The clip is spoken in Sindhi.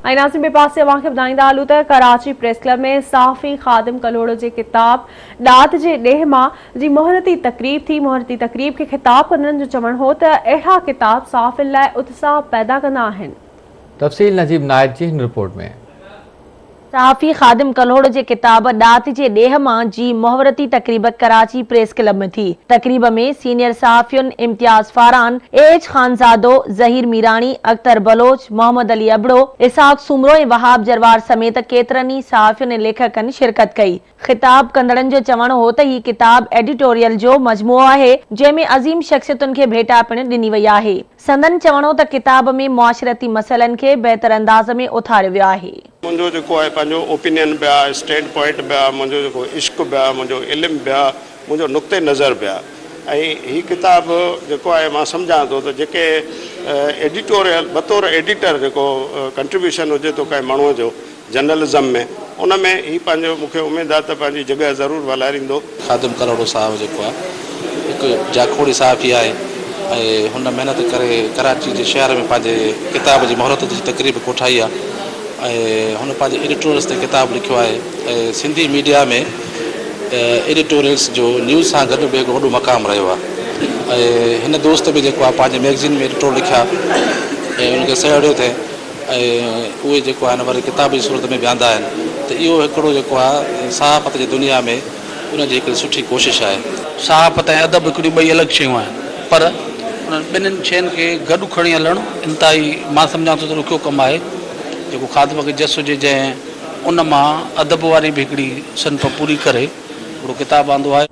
۽ ناظرين ٻئي پاسي اوهان کي ٻڌائيندا هلون ته ڪراچي پريس ڪلب ۾ صحافي خادم ڪلهوڙو جي ڪتاب ڏات جي ڏيهه مان جي مهورتي تقريب ٿي، مهورتي تقريب کي خطاب ڪندڙن جو چوڻ هو ته اهڙا ڪتاب صحافين لاء اتساهه پيدا ڪندا آهن. تفصيل نجيب نائچ جي هن رپورٽ ۾. صحافي خادم ڪلهوڙو جي ڪتاب ڏات جي ڏيهه مان جي مهورتي تقريب ڪراچي پريس ڪلب ۾ ٿي. تقريب ۾ سينيئر صحافين امتياز فاران، اي ايڇ خانزادو، ظهير ميراڻي، اختر بلوچ، محمد علي ابڙو، اسحاق سومرو ۽ وهاب جروار سميت ڪيترن ئي صحافين ۽ ليکڪن شرڪت ڪئي. خطاب ڪندڙن جو چوڻ هو ته هي ڪتاب ايڊيٽوريل جو مجموعو آهي، جنهن ۾ عظيم شخصيتن کي ڀيٽا پڻ ڏني وئي آهي. سندن چوڻ هو ته ڪتاب ۾ معاشرتي مسئلن کي بهتر انداز ۾ اٿاريو ويو آهي. منهنجو جيڪو آهي پنهنجو اوپينين به آهي، اسٽينڊ پوائنٽ به آهي، منهنجو جيڪو عشق به آهي، منهنجو علم به آهي، منهنجو نقطه نظر به آهي ۽ هي ڪتاب جيڪو آهي مان سمجهان ٿو ته جيڪي ايڊيٽوريل بطور ايڊيٽر جيڪو ڪنٽريبيوشن هجي ٿو ڪنهن ماڻهوء جو جرنلزم ۾ ان ۾ هي پنهنجو مون کي اميد آهي ته پنهنجي جڳهه ضرور والاريندو. خادم ڪلهوڙو صاحب جيڪو آهي هڪ جاکوڙي صحافي آهي ۽ هن محنت ڪري ڪراچي جي شهر ۾ پنهنجي ڪتاب جي مهورت جي تقريب ڪوٺائي آهي ۽ هن پنهنجي ايڊيٽوريلز تي ڪتاب لکيو آهي ۽ سنڌي ميڊيا ۾ ايڊيٽوريلز جو نيوز سان گڏ به هڪ وڏو مقام رهيو آهي ۽ هن دوست به جيڪو آهي پنهنجي مئگزين ۾ ايڊيٽوريل لکيا ۽ ان کي سهيڙيو اٿئي. ۽ اهي جيڪو آهن وري ڪتاب جي صورت ۾ به آندا آهن ته اهو هڪڙو جيڪو آهي صحافت جي دنيا ۾ ان جي هڪڙي سٺي ڪوشش آهي. صحافت ۽ ادب هڪڙيون ٻئي الڳ شيون آهن پر انهن ٻنهين شين کي گڏ کڻي هلڻ انتهائي مان سمجهان ٿو ته ڏکيو ڪم آهي جيڪو خادم کي جس هجي جنهن ان مان ادب واري به هڪڙي صنف پوري ڪري هڪڙو ڪتاب آندو آهي.